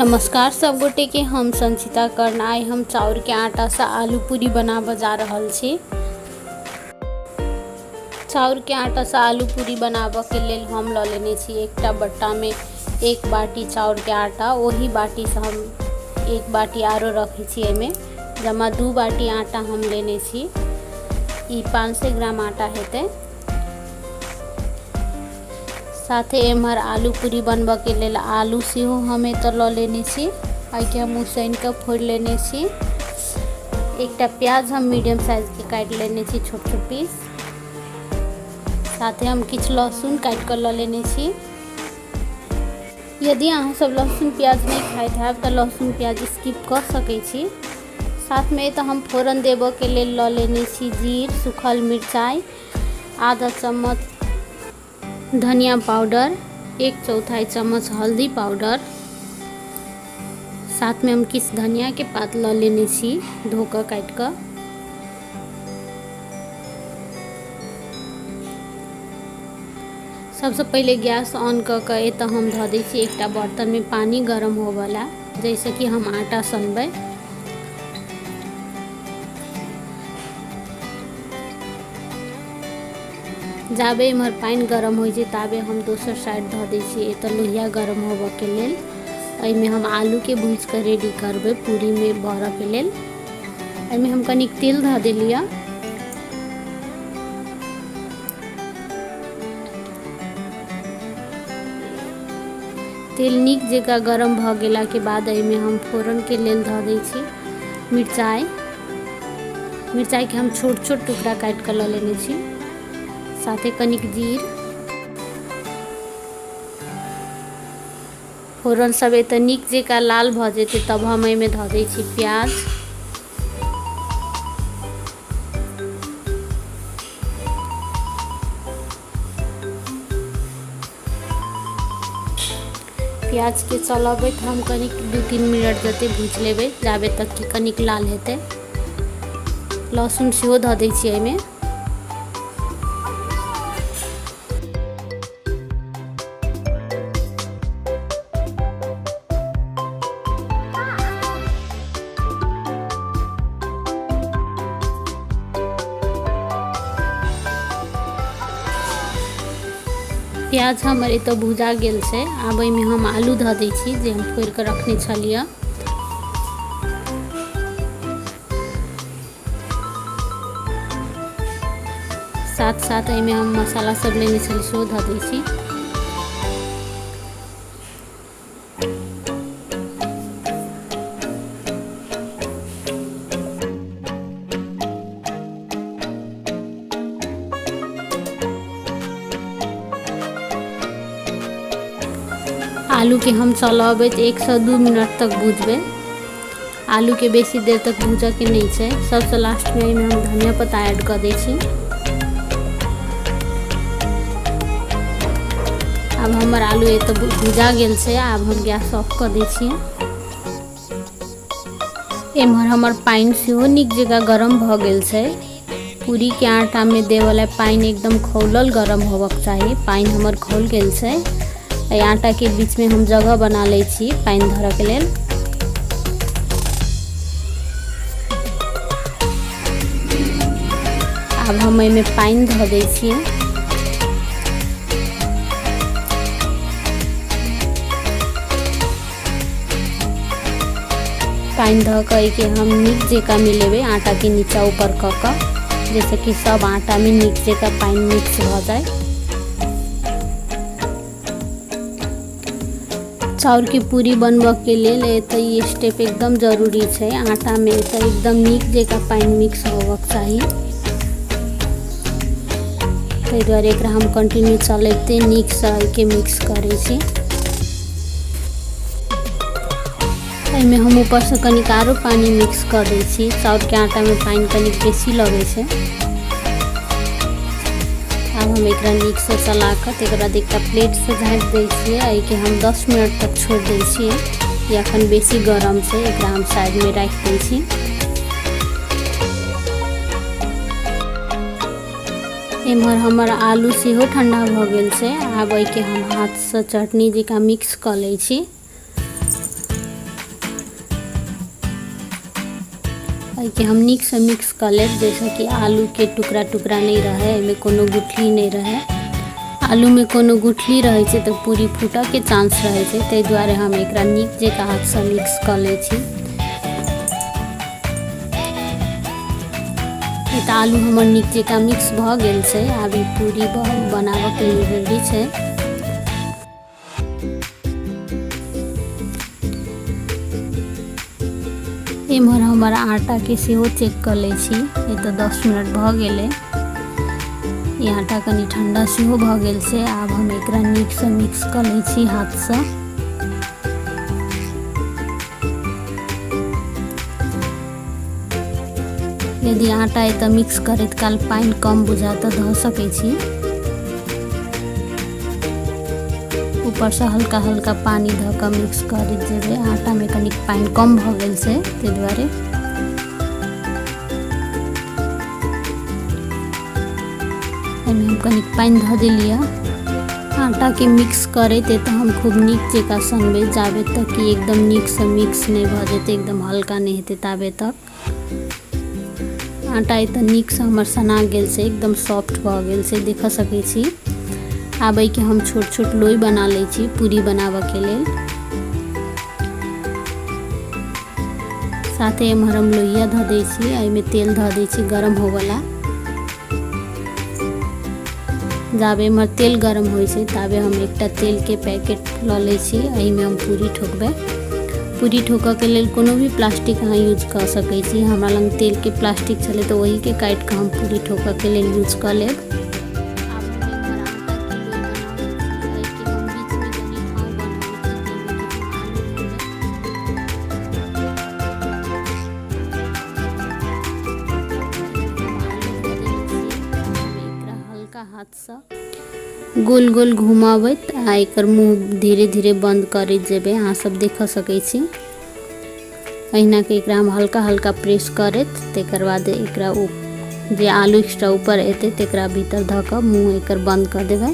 नमस्कार सब गोटे के, हम संचिता कर्ण। आइ हम चाउर के आटा से आलू पूरी बनाबऽ जा रहल छी। चाउर के आटा से आलू पूरी बनाबऽ के लेल हम लऽ लेने छी एकटा बट्टा में एक बाटी चाउर के आटा। ओही बाटी से हम एक बाटी आरो रखै छी, एहिमे जमा 2 बाटी आटा हम लेने छी। ई 500 ग्राम आटा हेतै। साथे एम्हर आलू पूरी बनबऽके लेल आलू सेहो हम एतऽ लऽ लेने छी। एहिके हम उसैन कऽ फोड़ि लेने छी। एकटा प्याज हम मीडियम साइजके काटि लेने छी, छोट छोट पीस। साथे हम किछु लहसुन काटि कऽ लऽ लेने छी। यदि अहाँ सब लहसुन प्याज नहि खाइत हैब तऽ लहसुन प्याज स्किप कऽ सकै छी। साथमे एतऽ हम फोरन देबऽके लेल लऽ लेने छी जीर, सूखल मिरचाइ, आधा चम्मच धनिया पाउडर, 1/4 चम्मच हल्दी पाउडर। साथमे हम किछु धनियाके पात लऽ लेने छी धो कऽ काटि कऽ। सबसँ पहिले गैस ऑन कऽ कऽ एतऽ हम धऽ दै छी एकटा बर्तनमे पानि गरम होबऽला, जाहिसँ कि हम आटा सनबै। जाबे इम्हर पानि गरम होइ छै ताबे हम दोसर साइड धऽ दै छियै एतऽ लोहिया गरम होबऽके लेल। एहिमे हम आलूके भूजि कऽ रेडी करबै पूरीमे भरऽके लेल। एहिमे हम कनिक तेल धऽ देलियै। तेल नीक जकाँ गरम भऽ गेलाके बाद एहिमे हम फोरनके लेल धऽ दै छी मिरचाइ। मिरचाइके हम छोट छोट टुकड़ा काटि कऽ लऽ लेने छी, साथे कनिक जीर। फोरन सब एतऽ नीक जकाँ लाल भऽ जेतै तब हम एहिमे धऽ दै छी प्याज। प्याजके चलबैत हम कनिक 2-3 मिनट जते भूजि लेबै, जाबे तक कि कनिक लाल हेतै। लहसुन सेहो धऽ दै छियै एहिमे। प्याज हमर एतऽ भुजा गेल छै। आब एहिमे हम आलू धऽ दै छी जे हम फोड़ि कऽ रखने छलियै। साथ साथ एहिमे हम मसाला सब लेने छलियै सेहो धऽ दै छी। आलूके हम चलबैत 1 से 2 मिनट तक भुजबै। आलूके बेसी देर तक भूजऽके नहि छै। सबसँ लास्टमे एहिमे हम धनिया पत्ता ऐड कऽ दै छी। आब हमर आलू एतऽ भुजा गेल छै। आब हम गैस ऑफ कऽ दै छियै। एम्हर हमर पानि सेहो नीक जकाँ गरम भऽ गेल छै। पूरीके आटामे देवला पानि एकदम खौलल गरम होबक चाही। पानि हमर खौल गेल छै। एहि आटाके बीचमे हम जगह बना लै छी पानि धरऽके लेल। आब हम एहिमे पानि धऽ दै छियै। पानि धऽ कऽ एहिके हम नीक जकाँ मिलेबै आटाके नीचा ऊपर कऽ कऽ, जाहिसँ कि सब आटामे नीक जकाँ पानि मिक्स भऽ जाय। चाउरके पूरी बनबऽके लेल एतऽ ई स्टेप एकदम जरूरी छै। आटामे एतऽ एकदम नीक जकाँ पानि मिक्स होबक चाही, ताहि दुआरे एकरा हम कंटिन्यू चलैते नीकसँ एहिके मिक्स करै छी। एहिमे हम ऊपरसँ कनिक आरो पानि मिक्स कऽ दै छी। चाउरके आटामे पानि कनिक बेसी लगै छै। आब हम एकरा नीकसँ चला कऽ तकर बाद एकटा प्लेटसँ झाँपि दै छियै। एहिके हम 10 मिनट तक छोड़ि दै छियै। ई अखन बेसी गरम छै, एकरा हम साइडमे राखि दै छी। एम्हर हमर आलू सेहो ठंडा भऽ गेल छै। आब एहिके हम हाथसँ चटनी जकाँ मिक्स कऽ लै छी। एहिके हम नीकसँ मिक्स कऽ लेब जाहिसँ कि आलूके टुकड़ा टुकड़ा नहि रहै, एहिमे कोनो गुठली नहि रहै। आलूमे कोनो गुठली रहै छै तऽ पूरी फूटऽके चांस रहै छै, ताहि दुआरे हम एकरा नीक जकाँ हाथसँ मिक्स कऽ लै छी। तऽ आलू हमर नीक जकाँ मिक्स भऽ गेल छै। आब ई पूरी बनाबऽके लेल रेडी छै। एम्हर हमर आटाके सेहो चेक कऽ लै छी। एतऽ 10 मिनट भऽ गेलै। ई आटा कनि ठण्डा सेहो भऽ गेल छै। आब हम एकरा नीकसँ मिक्स कऽ लै छी हाथसँ। यदि आटा एतऽ मिक्स करैत काल पानि कम बुझा तऽ धऽ सकै छी। ऊपरसँ हल्का हल्का पानि धऽ कऽ मिक्स करैत जेबै। आटामे कनिक पानि कम भऽ गेल छै, ताहि दुआरे एहिमे हम कनिक पानि धऽ देलियै। आटाके मिक्स करैत तऽ हम खूब नीक जकाँ सनबै, जाबे तक कि एकदम नीकसँ मिक्स नहि भऽ जेतै, एकदम हल्का नहि हेतै ताबे तक। आटा एतऽ नीकसँ हमर सना गेल छै, एकदम सॉफ्ट भऽ गेल छै, देख सकै छी। आब एहिके हम छोट छोट लोइ बना लै छी पूरी बनाबऽके लेल। साथे एम्हर हम लोहिया धऽ दै छी, एहिमे तेल धऽ दै छी गरम होवला। जाबे एम्हर तेल गरम होइ छै ताबे हम एकटा तेलके पैकेट लऽ लै छी, एहिमे हम पूरी ठोकबै। पूरी ठोकऽके लेल कोनो भी प्लास्टिक अहाँ यूज कऽ सकै छी। हमरा लग तेलके प्लास्टिक छलै तऽ ओहीके काटि कऽ हम पूरी ठोकऽके लेल यूज कऽ लेब। हाथसँ गोल गोल घुमाबैत आ एकर मुँह धीरे धीरे बन्द करैत जेबै। अहाँ सब देख सकै छी, एहिनाके एकरा हम हल्का हल्का प्रेस करैत तकर बाद एकरा ओ जे आलू एक्स्ट्रा ऊपर एतै तकरा भीतर धऽ कऽ मुँह एकर बन्द कऽ देबै।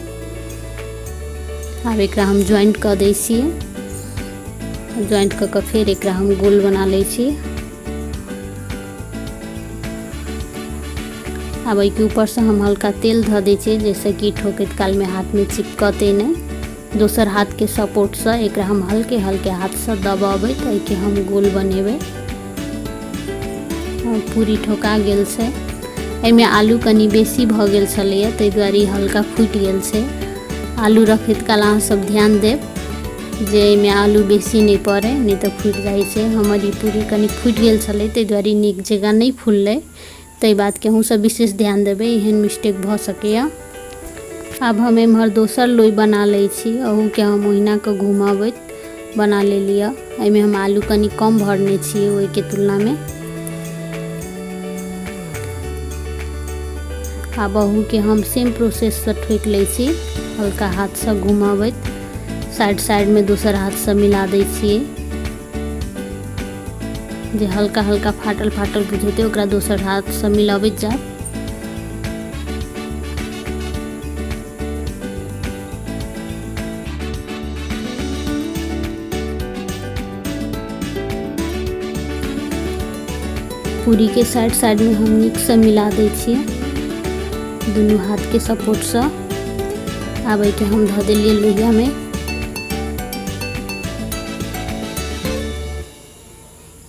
आब एकरा हम ज्वाइंट कऽ दै छियै। ज्वाइंट कऽ कऽ फेर एकरा हम गोल बना लै छी। आब एहिके ऊपरसँ हम हल्का तेल धऽ दै छियै, जाहिसँ कि ठोकैत कालमे हाथमे चिपकतै नहि। दोसर हाथके सपोर्टसँ एकरा हम हल्के हल्के हाथसँ दबबैत एहिके हम गोल बनेबै। पूरी ठोका गेल छै। एहिमे आलू कनि बेसी भऽ गेल छलैए, ताहि दुआरे ई हल्का फूटि गेल छै। आलू रखैत काल अहाँ सब ध्यान देब जे एहिमे आलू बेसी नहि पड़ै, नहि तऽ फूटि जाइ छै। हमर ई पूरी कनि फूटि गेल छलै, ताहि दुआरे नीक जकाँ नहि फुललै। ताहि बातके अहूँ सब विशेष ध्यान देबै, एहन मिस्टेक भऽ सकैए। आब हम एम्हर दोसर लोइ बना लै छी। अहूके हम ओहिना कऽ घुमबैत बना लेलियै। एहिमे हम आलू कनि कम भरने छियै ओहिके तुलनामे। आब अहूके हम सेम प्रोसेससँ ठोकि लै छी, हल्का हाथसँ घुमबैत साइड साइडमे दोसर हाथसँ मिला दै छियै। जे हल्का हल्का फाटल फाटल बुझेतै ओकरा दोसर हाथसँ मिलबैत जायब। पूरीके साइड साइडमे हम नीकसँ मिला दै छियै दुनू हाथके सपोर्टसँ। आब एहिके हम धऽ देलियै लोहियामे।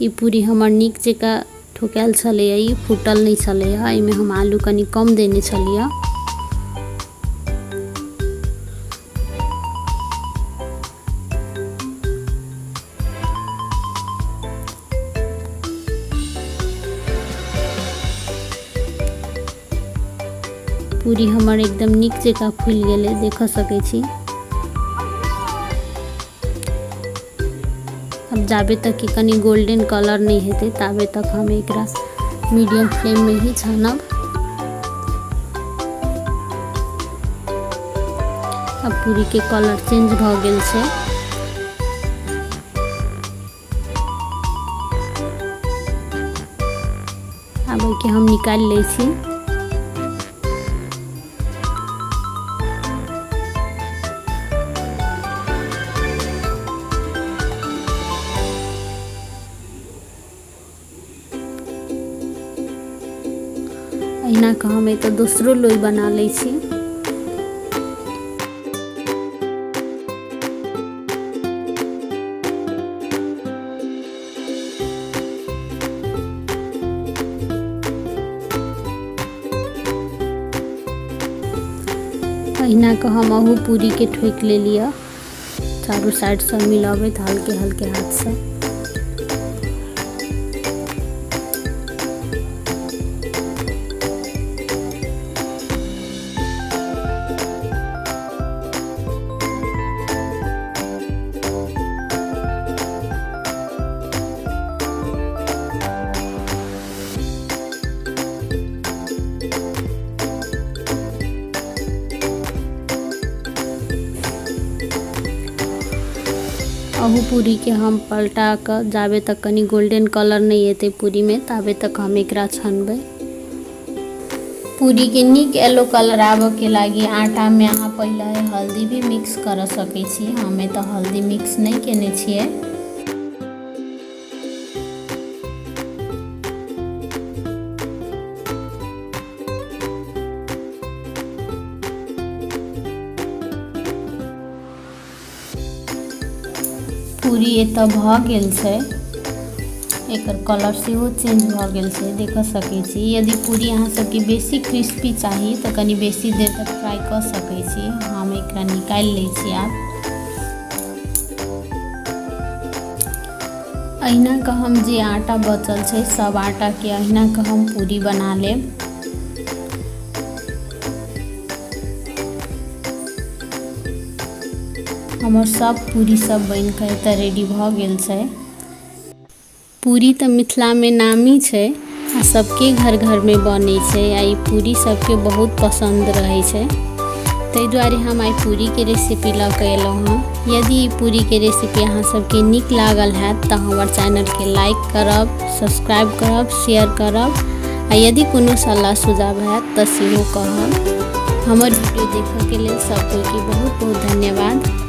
ई पूरी हमर नीक जकाँ ठोकायल छलैए, ई फूटल नहि छलैए। एहिमे हम आलू कनि कम देने छलियै। पूरी हमर एकदम नीक जकाँ फूलि गेलै, देख सकै छी। अब जाबे तक कि कनि गोल्डन कलर नहि हेतै ताबे तक हम एकरा मीडियम फ्लेममे ही छानब। अब पूरीके कलर चेंज भऽ गेल छै। आब एहिके हम निकालि लै छी। कऽ हम एतऽ दोसरो लोइ बना लै छी। अहिना कऽ हम अहू पूरीके ठोकि लेलियै चारू साइडसँ मिलबैत हल्के हल्के हाथसँ। अहू पूरीके हम पलटा कऽ जाबे तक कनि गोल्डन कलर नहि एतै पूरीमे ताबे तक हम एकरा छनबै। पूरीके नीक येलो कलर आबऽके लागि आटामे अहाँ पहिले हल्दी भी मिक्स कर सकै छी। हम एतऽ हल्दी मिक्स नहि केने छियै। पूरी एतऽ भऽ गेल छै, एकर कलर सेहो चेंज भऽ गेल छै, देख सकै छी। यदि पूरी अहाँ सबके बेसी क्रिस्पी चाही तऽ कनि बेसी देर तक फ्राई कऽ सकै छी। हम एकरा निकालि लै छी। आब अहिना कऽ हम जे आटा बचल छै सब आटाके अहिना कऽ हम पूरी बना लेब। हमर सब पूरी सब बनि कऽ एतऽ रेडी भऽ गेल छै। पूरी तऽ मिथिलामे नामी छै आ सबके घर घरमे बनै छै आ ई पूरी सबके बहुत पसन्द रहै छै, ताहि दुआरे हम आइ पूरीके रेसिपी लऽ कऽ एलहुँ हँ। यदि ई पूरीके रेसिपी अहाँ सबके नीक लागल हैत तऽ हमर चैनलके लाइक करब, सब्सक्राइब करब, शेयर करब आ यदि कोनो सलाह सुझाव हैत तऽ सेहो कहब। हमर वीडियो देखऽके लेल सब कोइके बहुत बहुत धन्यवाद।